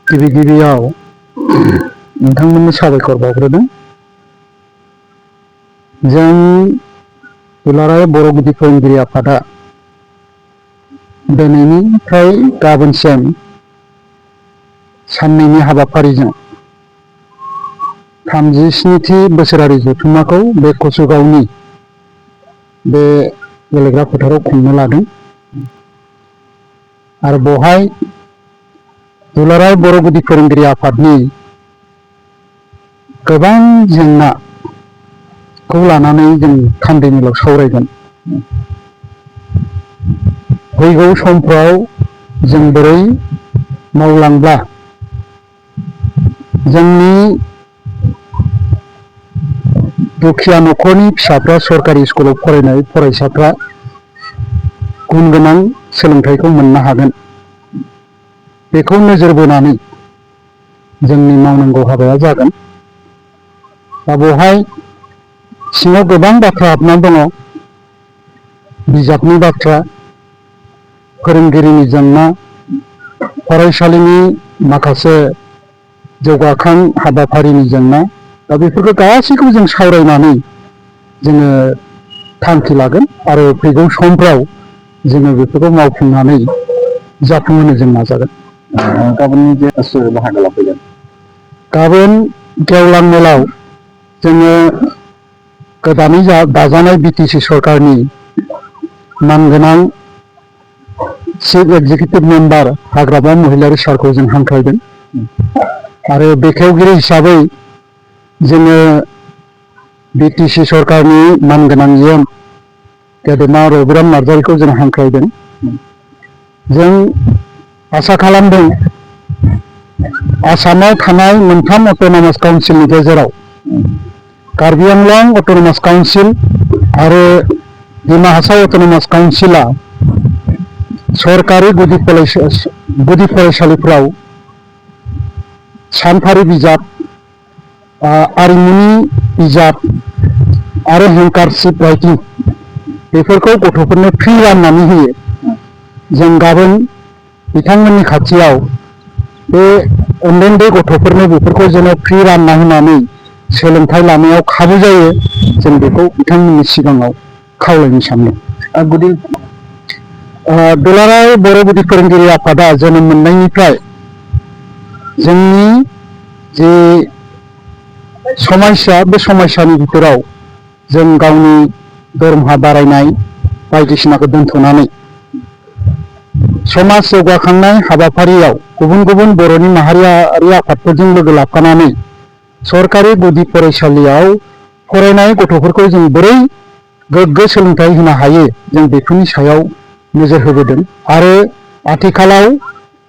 गिबि गिबियाव नोंथांमोननो साबायखर बावग्रोदों। जों दुलाराय बर' गुदि फोरोंगिरि आफादा दिनैनिफ्राय गाबोनसिम साननैनि हाबाफारिजों 37थि बोसोरारि जथुम्माखौ बे कसुगावनि बे गेलेग्रा फोथाराव खुंनो लादों आरो बेवहाय दुलाराय बर' गुदि फोरोंगिरि आफादनि गोबां जेंनाखौ लानानै जों थान्दै मेलाव सावरायगोन। फैगौ समफ्राव जों बोरै मावलांब्ला जोंनि दुखिया न'खरनि फिसाफ्रा सरकारि स्कुलाव फरायनाय फरायसाफ्रा गुन गोनां सोलोंथाइखौ मोननो हागोन, बेखौ नोजोर बोनानै जोंनि मावनांगौ हाबाया जागोन। दा बेवहाय सिङाव गोबां बाथ्रा हाबनानै दङ। बिजाबनि बाथ्रा, फोरोंगिरिनि जेंना, फरायसालिनि माखासे जौगाखां हाबाफारिनि जेंना, दा बेफोरखौ गासैखौबो जों सावरायनानै जोङो थांखि लागोन आरो फैगौ समफ्राव जोङो बेफोरखौ मावफुंनानै जाफुंहोनो जों नाजागोन। गाबोननि जे सोर बाहागो लाफैगोन? गाबोन गेवलां मेलाव जोङो गोदानै दाजानाय बिटिसि सरकारनि मानगोनां चिफ एक्जिकिउटिभ मेम्बार हाग्रामा महिलारि सारखौ जों हांख्रायदों आरो बेखेवगिरि हिसाबै जोङो बिटिसि सरकारनि मानगोनां EM गेदेमा रबिराम नार्जारिखौ जों हांख्रायदों। जों आसा खालामदों आसामाव थानाय मोनथाम अट'नमास काउन्सिलनि गेजेराव कार्बि आंलं अट'नमास काउन्सिल आरो डिमा हासाव अट'नमास काउन्सिला सरकारि गुदि फरायसालिफ्राव सानफारि बिजाब, आरिमुनि बिजाब आरो हेंकारशिप राइटिं बेफोरखौ गथ'फोरनो फ्रि राननानै होयो। जों गाबोन बिथांमोननि खाथियाव बे उन्दै उन्दै गथ'फोरनो बेफोरखौ जेन' फ्रि रानना होनानै सोलोंथाइ लानायाव खाबु जायो, जों बेखौ बिथांमोननि सिगाङाव खावलायनो सानदों। दुलाराय बर' गुदि फोरोंगिरि आफादा जोनोम मोननायनिफ्राय जोंनि जे समस्या, बे समस्यानि भितराव जों गावनि दरमाहा बारायनाय बायदिसिनाखौ दोनथ'नानै समाज जौगाखांनाय हाबाफारियाव गुबुन गुबुन बर'नि माहारियारि आफादफोरजों लोगो लाफानानै सरकारि गुदि फरायसालियाव फरायनाय गथ'फोरखौ जों बोरै गोग्गो सोलोंथाइ होनो हायो, जों बेफोरनि सायाव नोजोर होबोदों आरो आथिखालाव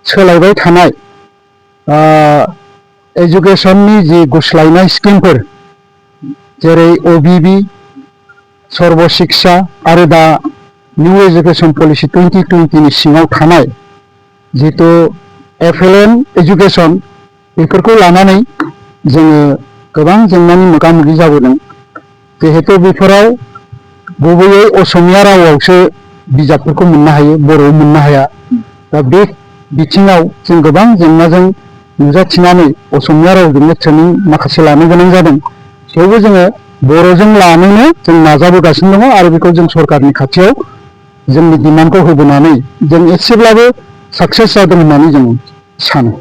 सोलायबाय थानाय एजुकेसननि जि गुस्लायनाय स्किमफोर जेरै OBB, सर्व शिक्षा आरो दा निउ एजुकेसन पलिसि 2020नि सिङाव थानाय जितु FLN एजुकेसन, बेफोरखौ लानानै जोङो गोबां जेंनानि मोगा मोगि जाबोदों। जिहेतु बेफोराव गुबैयै असमिया रावआवसो बिजाबफोरखौ मोननो हायो, बर'आव मोननो हाया। दा बे बिथिङाव जों गोबां जेंनाजों नुजाथिनानै असमिया रावजोंनो ट्रेनिं माखासे लानो गोनां जादों। थेवबो जोङो बर'जों लानोनो जों नाजाबोगासिनो दङ आरो बेखौ जों सरकारनि खाथियाव जोंनि डिमान्डखौ होबोनानै जों एसेब्लाबो साक्सेस जादों होननानै जों सानो।